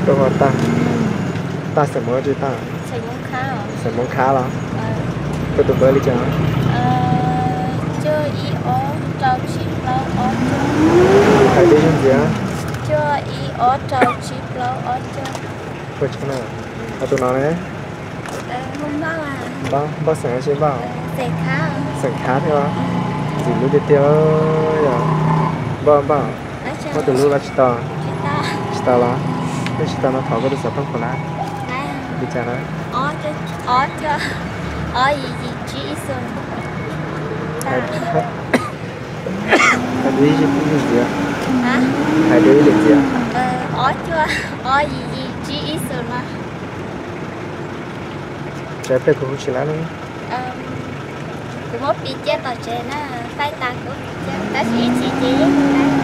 Tau tag, tag xeem Hmoob tsi tag? Xeem Hmoob Khab los? Koj tus npawb li cas? Hais tib zog ntxiv. Ua tsaug na. Ho tus no ne? Npauj xeem dab tsi npauj? Xeem Khab thiab os. Ntxim hlub tiag tiag. Npauj npauj, muab tus hlub los tsis tau? Tsis tau los? Twb tsis tau no thov koj tus xov tooj puas lawm? Li cas na? Hais dua ib lwm ntxiv. Hais dua ib lwm ntxiv. Tsav pleg kuv hu tsis lawm ne. Kuv muab piv cia tom tsev na, faib tas kuv hu cia, tab sis ib chim ces yeej hu lawm.